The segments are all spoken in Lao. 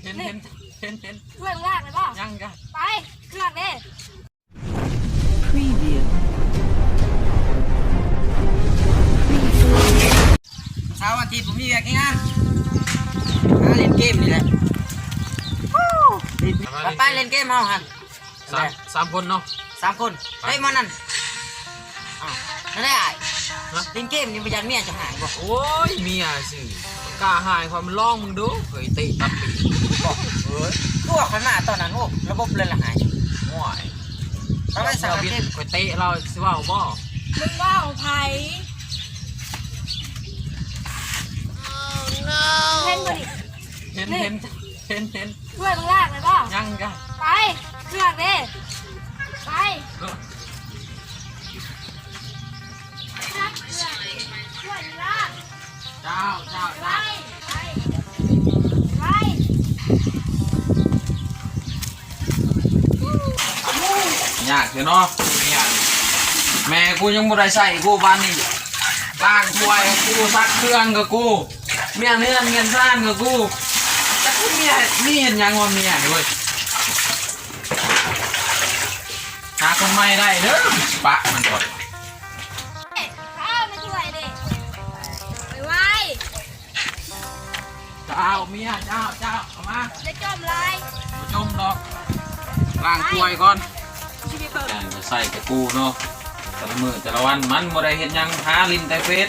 ເຫັນ ເຫັນ ເຫັນ ເຫັນ ເພື່ອນລາກໄດ້ບໍ່? ຍັງ ຍັງ ໄປ ເຄື່ອງເດ້. Preview. ເຊົ້າວັນອາທິດບໍ່ມີວຽກເຮັດງານ ຫາຫຼິ້ນເກມນີ້ແຫຼະ. ໄປ ໄປຫຼິ້ນເກມເຮົາຫັ້ນ. ສາມ ສາມຄົນເນາະ ສາມຄົນ ໄປ ໄດ້ມານັ້ນ. ອ້າວ ນັ້ນແຫຼະອ້າຍ. ຮະ? ຫຼິ້ນເກມນີ້ບໍ່ຢ້ານເມຍຈະຫາຍບໍ່? ໂອ້ຍ ເມຍຊື່ ກ້າຫາຍ ຂ້ອຍມາລອງມຶງດູ ເຄີຍເຕະຕັບປີກ. ບໍ່ ເອີຍ ຄືວ່າຂ້ອຍມາຕອນນັ້ນ ໂອ້ ລະບົບເລີຍລະຫາຍ. ໂອ້ຍ ໄປ ໄປ ສາມເກມ ຂ້ອຍເຕະລາວຊິເວົ້າບໍ່? ມຶງເວົ້າໃຜ? ເຫັນບໍ່ນີ້? ເຫັນ ເຫັນ ເຫັນ ເຫັນ. ເພື່ອນລາກໄດ້ບໍ່? ຍັງ ຍັງ ໄປ ເຄື່ອງເດ້ ໄປ. ເອີ ເພື່ອນລາກ ເຈົ້າ ເຈົ້າ ເຈົ້າ ໄປ ໄປ ໄປ. ຍາກຢູ່ເນາະ ແມ່ກູຍັງບໍ່ໄດ້ໃຊ້ກູ ບາດນີ້ລ້າງຖ້ວຍກູ ຊັກເຄື່ອງກະກູ ມ້ຽນເຮືອນມ້ຽນຊານກະກູ. ຈັກເມຍ ມີເຮັດຫຍັງວະເມຍນີ້ເວີຍ. ຫາຄົນໃໝ່ໄດ້ເດີ ປະມັນກ່ອນ. ເອົາມາຖ້ວຍເດ້ ໄວໆ. ເຈົ້າເມຍ ເຈົ້າ ເຈົ້າ ເອົາມາ. ຢ່າຈົ່ມຫຼາຍ ບໍ່ຈົ່ມດອກ ລ້າງຖ້ວຍກ່ອນ. ຊິໄປເບິ່ງ ໃສ່ແຕ່ກູເນາະ ແຕ່ລະມື້ແຕ່ລະວັນມັນບໍ່ໄດ້ເຮັດຫຍັງ ຫາຫຼິ້ນແຕ່ເຟສ.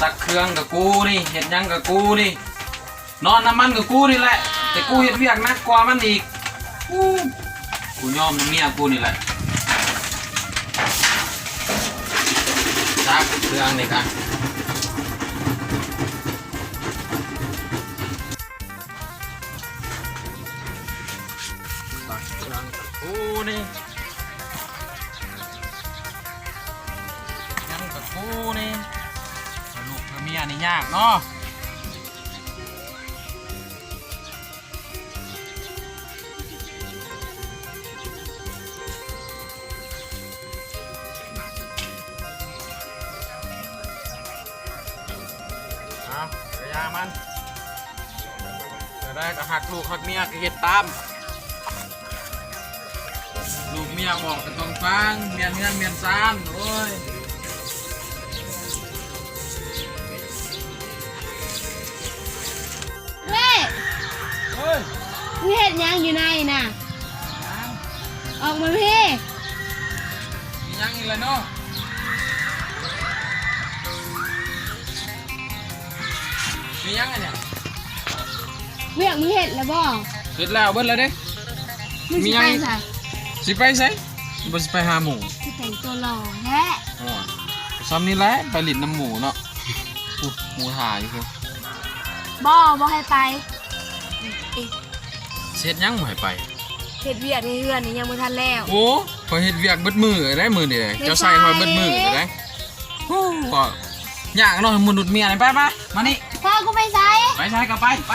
ຊັກເຄື່ອງກະກູນີ້ ເຮັດຫຍັງກະກູນີ້ ນອນນຳມັນກະກູນີ້ແຫຼະ ແຕ່ກູເຮັດວຽກໜັກກວ່າມັນອີກ. ອູ້ ກູຍອມນຳເມຍກູນີ້ແຫຼະ. ຊັກເຄື່ອງນີ້ກະ ຊັກເຄື່ອງກະກູນີ້ ຍັງກະກູນີ້ ເພື່ອລູກເພື່ອເມຍນີ້ຍາກເນາະ. ເອົາ ກະຢ່າມັນ ຈະໄດ້ກະຮັກລູກຮັກເມຍກະເຮັດຕາມ. ລູກເມຍບອກກະຕ້ອງຟັງ ມ້ຽນເຮືອນມ້ຽນຊານ. ໂອ້ຍ ເວີຍ ເຮີ້ຍ ມຶງເຮັດຫຍັງຢູ່ໃນນະ? ຫຍັງ? ອອກມາພີ້. ມີຫຍັງອີກລະເນາະ? ມີຫຍັງອັນນີ້? ວຽກມຶງເຮັດແລ້ວບໍ່? ເຮັດແລ້ວເບິດແລ້ວເດ້. ມີຫຍັງ? ມຶງຊິໄປໃສ? ຊິໄປໃສ? ບໍ່ຊິໄປຫາໝູ່? ຄືແຕ່ງຕົວຫຼໍ່ແທ້. ໂອ້ຍ ຊ່ຳນີ້ແຫຼະ ໄປຫຼິ້ນນຳໝູ່ເນາະ. ພຸ້ນ ໝູ່ຖ້າຢູ່ພຸ້ນ. ບໍ່ ບໍ່ໃຫ້ໄປ. ເອະ ຊິເຮັດຫຍັງບໍ່ໃຫ້ໄປ? ເຮັດວຽກໃນເຮືອນນີ້ຍັງບໍ່ທັນແລ້ວ. ໂອ້ ຂ້ອຍເຮັດວຽກເບິດມື້ໄດ໋ມື້ນີ້. ແມ່ນ ເຈົ້າໃສ່ຂ້ອຍເບິດມື້ໄດ໋. ໂອ້ ຍາກເນາະ ມະນຸດເມຍນີ້. ໄປໆ ມານີ້. ພາກູໄປໃສ? ໄປໃສກະໄປ ໄປ.